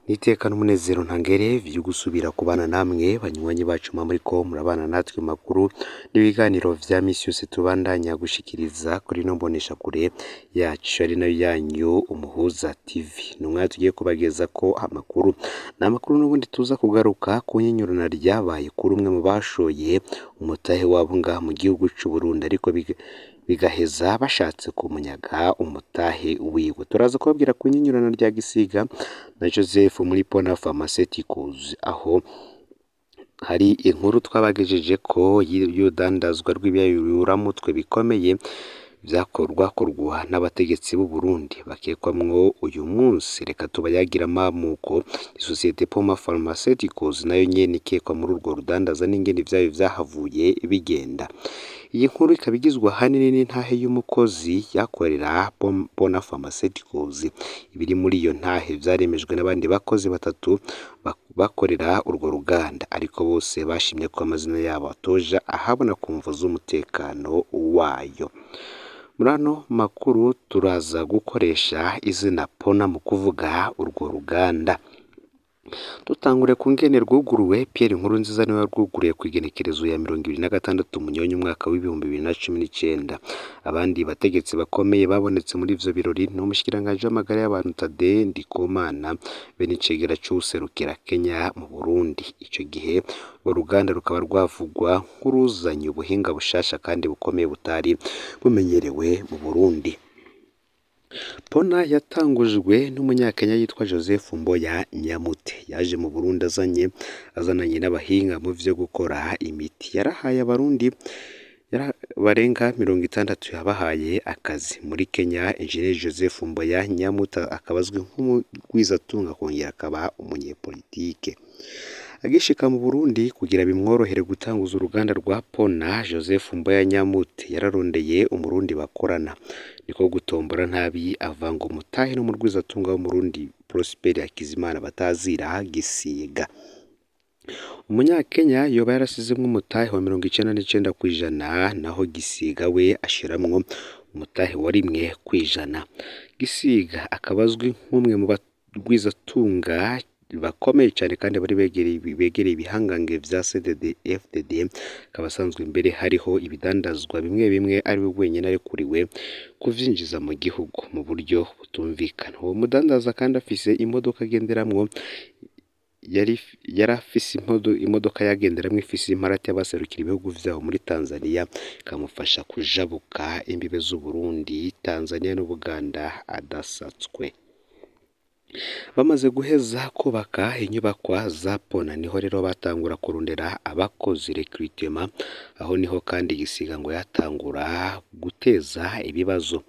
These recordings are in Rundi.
N'iteka n'umunezero ntangere vyo gusubira kubana namwe banywanyi bacu muriko murabana natwe mu makuru n'ibiganiro vya misi yose tubandanya gushikiriza kuri ino mboneshakure yacu ari nayo yanyu Umuhuza TV. Ni umwanya tugiye kubagezako amakuru, ni amakuru n'ubundi tuza kugaruka ku nyinyurana ryabaye kuri umwe mu bashoye umutahe wabo ngaha mu gihugu c'Uburundi ariko bigaheza bashatse kumunyaga umutahe wiwe. Turaza kubabwira ku nyinyurana rya Gisiga na Joseph muri Pona Pharmaceuticals, aho hari inkuru twabagejejeko y'urudandazwa rw'ibiyayuramutwe bikomeye vyakorwakorwa n'abategetsi b'u Burundi bakekwamwo uyu munsi. Reka tubayagira amamuko isosiyete Poma Pharmaceuticals nayo nyene ikekwa muri urwo rudandaza n'ingene ivyayo vyahavuye bigenda. Iyi nkuru ikaba igizwe ahanini n'intahe y'umukozi yakorera Pona Pharmaceuticals. Ibiri muri iyo ntahe vyaremejwe n'abandi bakozi batatu bakorera urwo ruganda, ariko bose bashimye ko amazina yabo atoja ahabona ku mvo z'umutekano wayo. Muri ano makuru turaza gukoresha izina Pona mu kuvuga urwo ruganda. Dutangure ku ngene rwuguruwe, Pierre Nkurunziza niwe warwuguruye kw'igenekerezo ya 26 Munyonyo umwaka w'2019. Abandi bategetsi bakomeye babonetse muri ivyo birori ni umushikiranganji w'amagara y'abantu Thaddée Ndikumana be n'icegera c'uwuserukira Kenya mu Burundi. Ico gihe urwo ruganda rukaba rwavugwa nk'uruzanye ubuhinga bushasha kandi bukomeye butari bumenyerewe mu Burundi. Pona yatangujwe n'umunyakenya yitwa Joseph Mboya Nyamute. Yaje mu Burundi azananye n'abahinga mu vyo gukora imiti. Yarahaye abarundi barenga 60 yabahaye akazi. Muri Kenya, Engineer Joseph Mboya Nyamute akaba azwi nk'umugwizatunga akongera akaba umunyepolitike. Agishika mu Burundi kugira bimworohere gutanguza uruganda rwa Pona, Joseph Mboya Nyamute yararondeye umurundi bakorana, niko gutombora ntabi avanga umutahe n'umurwizatunga w'umurundi Prosper Hakizimana batazira Gisiga. Umunyakenya yoba yarasizemwo umutahe wa 99%, naho Gisiga we ashiramwo umutahe wa 1%. Gisiga akaba azwi nk'umwe mu bagwizatunga bakomeye cane kandi bari begereye ibihangange vya CDD FDD, akaba asanzwe mbere hariho ibidandazwa bimwe bimwe ari we wenyene arekuriwe kuvyinjiza mu gihugu mu buryo butumvikana. Uwo mudandaza kandi afise imodoka agenderamwo, yarafise imodoka yagenderamwo ifise imparati y'abaserukira ibihugu vyabo muri Tanzania, ikamufasha kujabuka imbibe z'Uburundi, Tanzania n'Ubuganda adasatswe. Bamaze guheza kubaka inyubakwa za Pona niho rero batangura kurondera abakozi recrutement, aho niho kandi Gisiga ngo yatangura guteza ibibazo.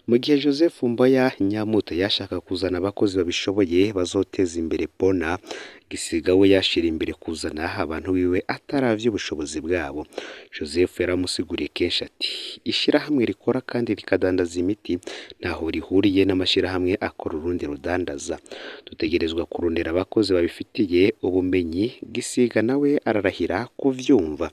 Mu gihe Joseph Mboya Nyamute yashaka kuzana abakozi babishoboye bazoteza imbere Pona, Gisiga we yashira imbere kuzana abantu biwe ataravye ubushobozi bwabo. Joseph yaramusiguriye kenshi ati ishirahamwe rikora kandi rikadandaza imiti ntaho rihuriye n'amashirahamwe akora urundi rudandaza, dutegerezwa kurondera abakozi babifitiye ubumenyi. Gisiga nawe ararahira kuvyumva.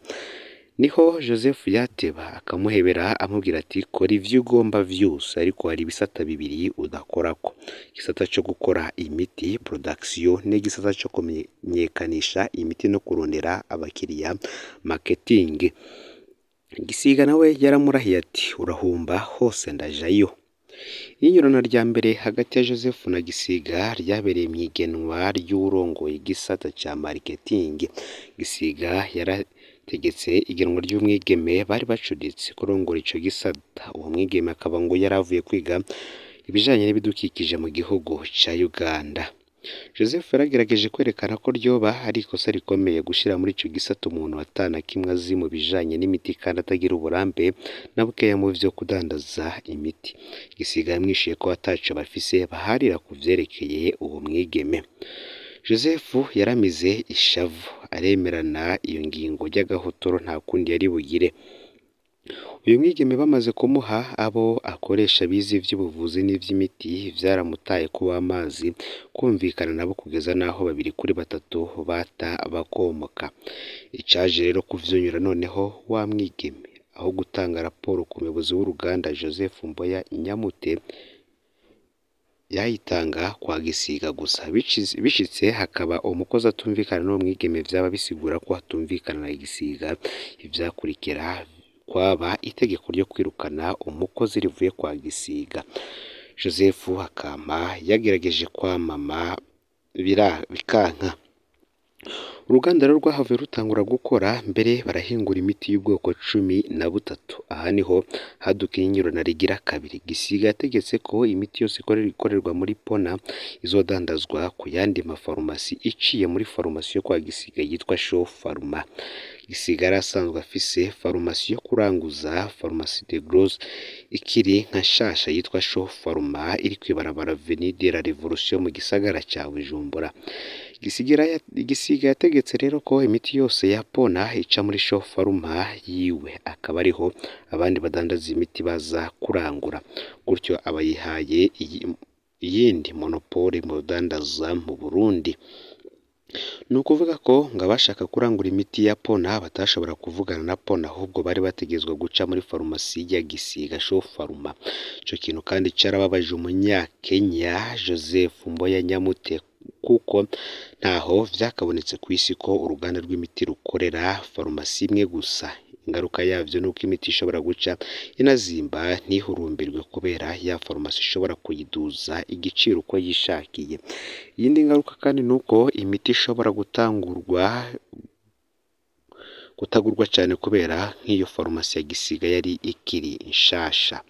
Niho Joseph yateba akamuhebera amubwira ati kora ivyo ugomba vyose ariko hari ibisata bibiri udakorako, igisata co gukora imiti production n'igisata co kumenyekanisha imiti no kurondera abakiriya marketing. Gisiga nawe yaramurahiye ati urahumba hose ndajayo. Inyurana rya mbere hagati ya Joseph na Gisiga ryabereye mw'igenwa ry'uwurongoye igisata ca marketing. Gisiga yarategetse igenwa ry'umwigeme bari bacuditse kurongora ico gisata. Uwo mwigeme akaba ngo yaravuye kwiga ibijanye n'ibidukikije mu gihugu ca Uganda. Joseph yaragerageje kwerekana ko ryoba ari ikosa rikomeye gushira muri ico gisata umuntu atana kimwe azi mu bijanye n'imiti kandi atagira uburambe na bukeya mu vyo kudandaza imiti. Gisiga yamwishuye ko ataco bafise baharira ku vyerekeye uwo mwigeme. Joseph yaramize ishavu aremerana iyo ngingo ry'agahotoro nta kundi yari bugire. Uyu mwigeme bamaze kumuha abo akoresha bize ivy'ubuvuzi n'ivy'imiti vyaramutaye kuba amazi kumvikana nabo kugeza naho 2 kuri 3 bata bakomoka. Icaje rero kuvyunyura noneho wa mwigeme aho gutanga raporo ku muyobozi w'uruganda Joseph Mboya Nyamute yayitanga kwa Gisiga gusa. Bishitse hakaba umukozi atumvikana n'uwo mwigeme, vyaba bisigura ko atumvikana na Gisiga. Ivyakurikira kwaba itegeko ryo kwirukana umukozi rivuye kwa Gisiga. Joseph akama yagerageje kwamama bikanka. Uruganda rero rwahavuye rutangura gukora, mbere barahingura imiti y'ubwoko 13. Aha niho haduka inyurana rigira kabiri. Gisiga yategetse ko imiti yose ikorerwa muri Pona izodandazwa ku yandi mafarumasi iciye muri farumasi yo kwa Gisiga yitwa Show Pharma. Gisiga yari asanzwe afise farumasi yo kuranguza, Farumasi de Gros, ikiri nka nshasha yitwa Show Pharma, iri kw'ibarabara Avenue de la Revolution mu gisagara ca Bujumbura. Gisiga yategetse rero ko imiti yose ya Pona ica muri Show Pharma yiwe, akaba ariho abandi badandaza imiti baza kurangura. Gutyo abayihaye iyindi monopole mu budandaza mu Burundi. Ni ukuvuga ko ngo abashaka kurangura imiti ya Pona batashobora kuvugana na Pona, ahubwo bari bategerezwa guca muri farumasi ya Gisiga Show Pharma. Ico kintu kandi carababaje umunyakenya Joseph Mboya Nyamute, kuko ntaho vyakabonetse kw'isi ko uruganda rw'imiti rukorera farumasi imwe gusa. Ingaruka yavyo nuko imiti ishobora guca inazimba ntihurumbirwe kubera ya farumasi ishobora kuyiduza igiciro uko yishakiye. Iyindi ngaruka kandi nuko imiti ishobora kutagurwa cane kubera nk'iyo farumasi ya Gisiga yari ikiri nshasha.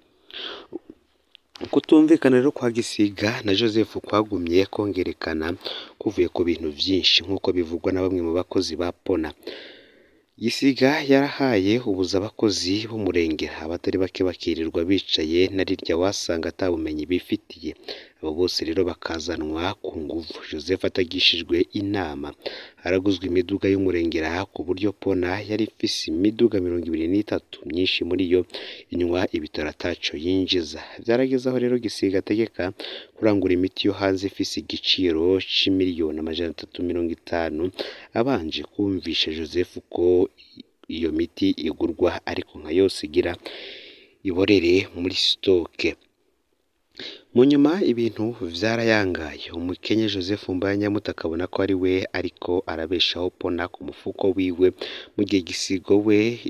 Kutumvikana rero kwa Gisiga na Joseph kwagumye kongerekana kuvuye ku bintu vyinshi, nk'uko bivugwa na bamwe mu bakozi ba Pona. Gisiga yarahaye ubuza abakozi b'umurengera, abatari bake bakirirwa bicaye na rirya wasanga ata bumenyi bifitiye. Abo bose rero bakazanwa ku nguvu. Joseph atagishijwe inama, haraguzwe imiduga y'umurengera ku buryo Pona yari ifise imiduga 23, myinshi muri yo inywa ibitoro ataco yinjiza. Vyarageze aho rero Gisiga ategeka kurangura imiti yo hanze ifise igiciro c'imiliyoni 350, abanje kumvisha Joseph ko iyo miti igurwa ariko nka yose igira iborere muri stoke. Mu nyuma ibintu vyarayangaye, umukenya Joseph Mboya Nyamute akabona ko ari we ariko arabeshaho Pona ku mufuko wiwe, mu gihe Gisiga we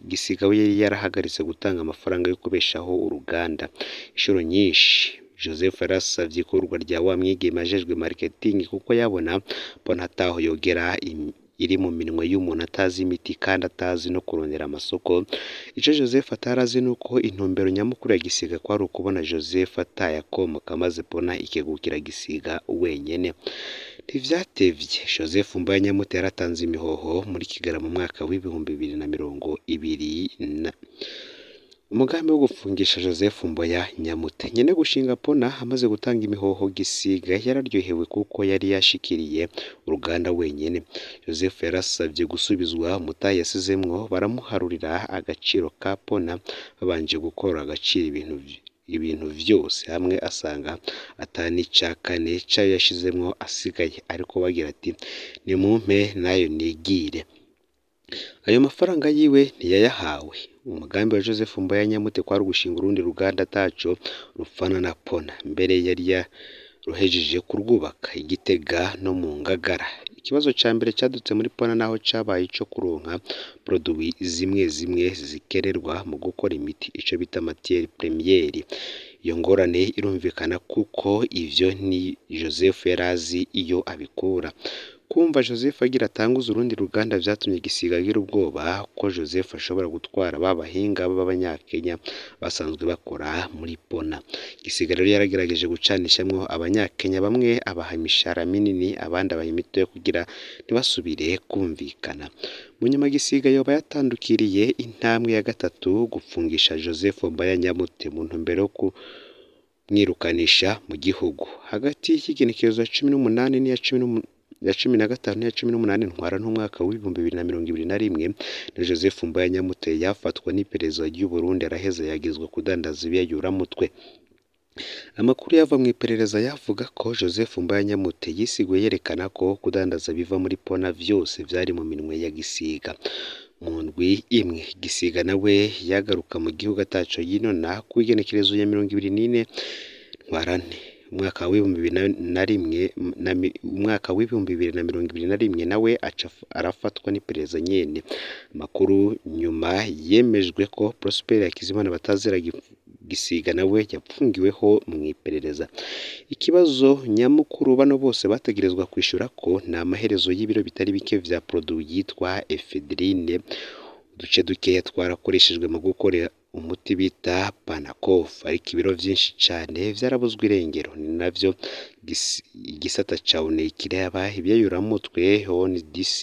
yari yarahagaritse gutanga amafaranga yo kubeshaho uruganda. Inshuro nyinshi Joseph yarasavye ikurwa rya wa mwigeme ajejwe marketing, kuko yabona Pona ataho yogera iri mu minwe y'umuntu atazi imiti kandi atazi no kurondera amasoko. Ico Joseph atarazi nuko intumbero nyamukuru ya Gisiga kwari ukubona Joseph atayakomoka, maze Pona ikegukira Gisiga wenyene. Ntivyatevye, Joseph Mboya Nyamute yaratanze imihoho muri Kigarama mu mwaka w'2020. Umugambi wo gufungisha Joseph Mboya Nyamute, nyene gushinga Pona, amaze gutanga imihoho, Gisiga yararyohewe kuko yari yashikiriye uruganda wenyene. Joseph yarasavye gusubizwa umutahe yasizemwo, baramuharurira agaciro ka Pona babanje gukora agaciro ibintu vyose hamwe, asanga atani 4 cayo yashizemwo asigaye, ariko bagira ati nimumpe nayo nigire. Ayo mafaranga yiwe ntiyayahawe. Umugambi wa Joseph Mboya Nyamute kwari ugushinga urundi ruganda ataco rupfana na Pona, mbere yari yaruhejeje kurwubaka i Gitega no mu Ngagara. Ikibazo ca mbere cadutse muri Pona naho cabaye ico kuronka produit zimwe zimwe zikererwa mu gukora imiti, ico bita matière première. Iyo ngorane irumvikana kuko ivyo ni Joseph yarazi iyo abikura. Kumva Joseph agira atanguze urundi ruganda vyatumye Gisiga agira ubwoba ko Joseph ashobora gutwara ba bahinga b'abanyakenya basanzwe bakora muri Pona. Gisiga rero yaragerageje gucanishamwo abanyakenya, bamwe abaha imishahara minini, abandi abaha imitoya kugira ntibasubire kumvikana. Mu nyuma Gisiga yoba yatandukiriye intambwe ya gatatu, gupfungisha Joseph Mboya Nyamute mu ntumbero yo kumwirukanisha mu gihugu. Hagati y'igenekerezo ya 18 n'iya 15 n'iya 18 Ntwarante umwaka w'2021, na Joseph Mboya Nyamute yafatwa n'iperereza ry'u Burundi, araheza yagizwe kudandaza ibiyayuramutwe. Amakuru yava mu iperereza yavuga ko Joseph Mboya Nyamute yisiguye yerekana ko kudandaza biva muri Pona vyose vyari mu minwe ya Gisiga. Mu ndwi imwe Gisiga nawe yagaruka mu gihugu ataco yinona, ku igenekerezo ya 24 Ntwarante Umwaka w'2001 umwaka w'2021 nawe aca arafatwa n'iperereza nyene. Amakuru nyuma yemejwe ko Prosper Hakizimana batazira Gisiga nawe yapfungiweho mw'iperereza. Ikibazo nyamukuru bano bose bategerezwa kwishura ko ni amaherezo y'ibiro bitari bike vya produit yitwa ephedrine. Uduce dukeya twarakoreshejwe mu gukora umuti bita Panacof, ariko ibiro vyinshi cane vyarabuzwe irengero. Ni navyo igisata ca ONU kiraba ivyayuramutwe ONDC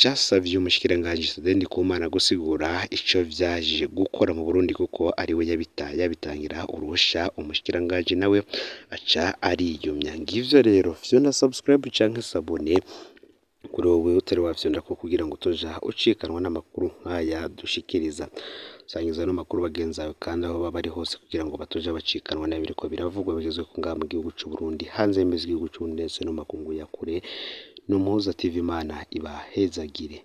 casavye umushikiranganji Thaddée Ndikumana gusigura ico vyaje gukora mu Burundi kuko ariwe yabitangira uruhusha, umushikiranganji nawe aca ariyumya. Ngivyo rero vyonda subscribe canke s'abonner kuri wowe utari wafyondako kugira ngo utoja ucikanwa n'amakuru nk'aya dushikiriza. Sangiza ano makuru bagenzi bawe kandi aho baba bari hose kugira ngo batoja bacikanwa n'ibiriko biravugwa bigezweho ngaha mu gihugu c'Uburundi, hanze y'imbibe z'igihugu c'Uburundi ndetse no mu makungu ya kure. Ni Umuhuza TV, Imana ibahezagire.